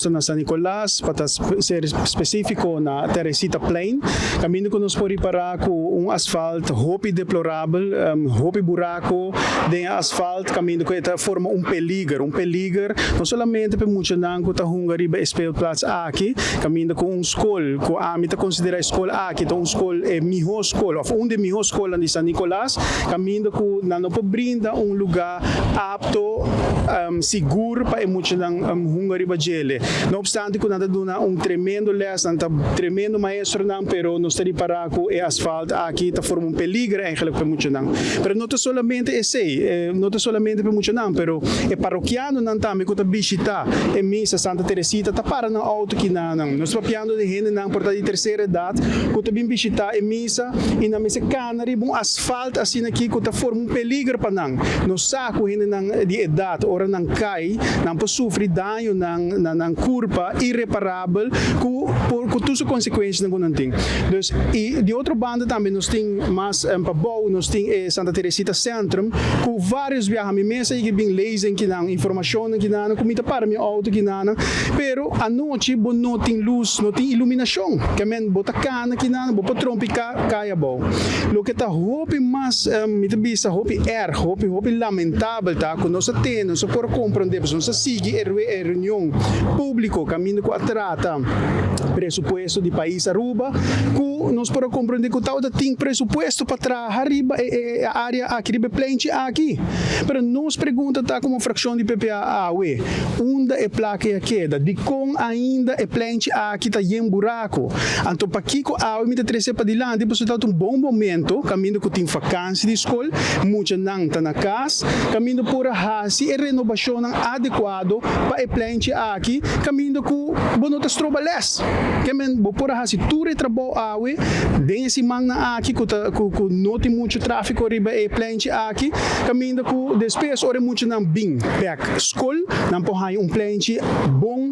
Na San Nicolas, pa ta ser specifico na Teresita Plein, caminda cu nos por ripara cu un asfalt hopi deplorabel, hopi buraco den e asfalt, caminda cu e ta forma un peliger, un peliger no solamente pa e muchanan cu ta hunga riba e speelplaats aki, caminda cu un scol cu ami ta considera e scol aki ta un scol, e miho scol of un di e miho scolnan di San Nicolas, caminda cu nan no por brinda un lugar apto, sigur pa e muchanan hunga riba djele. No obstante ku nan ta duna un tremendo les, nan ta tremendo maestronan, pero nos ta ripará ku e asfalt aki ta forma un peliger eigenlijk pa e muchanan. Pero no ta solamente esei, no ta solamente pa e muchanan, pero e parokianonan tambe ku ta bishitá e misa Santa Teresita ta para nan outo kinanan. Nos ta papiando di hendenan por ta di tersera edat ku ta bin bishitá e misa i nan mester kana riba un asfalt asina aki ku ta forma un peliger pa nan. Nos sa ku hendenan di edat ora nan kai nan por sufri dañonan na nan kurpa ireparabel ku por ku tur su konsekuensianan ku nan tin. Dus i di otro banda tambe nos tin mas pabou nos tin e Santa Teresita Centrum ku varios biaha mi mes a yega bin lezen kinan informashonnan kinan ku mi ta para mi outo kinan pero anochi bo no tin lus no tin iluminashon ke men bo ta kana kinan bo por trompiká kai abou. Loke ta hopi mas mi ta bisa hopi erg, hopi hopi lamentabel ta ku nos a tene, nos a por komprondé pasobra nos a sigui e e reunion públiko kaminda ku a trata presupuesto di pais Aruba ku nos por a komprondé ku tabata tin presupuesto pa traha riba e e área aki, riba e plenchi aki. Pero nos pregunta ta komo frakshon di PPA awe, unda e plaka ei a keda? Dikon ainda e plenchi aki ta yen buraku? Anto pakiko awe mi ta trese padilanti? Pasobra ta un bon momento kaminda ku tin fakansi di skol, muchanan ta na kas, kaminda por a hasi e renobashonnan adekuado pa e pleinchi aki, kaminda ku bo no ta stroba lès. Ke men bo por a hasi tur e trabou awe den e simannan aki ku ta ku ku no tin muchu tráfiko riba e pleinchi aki, kaminda ku despues ora e muchanan bin bèk skol, nan por haña un pleinchi bon.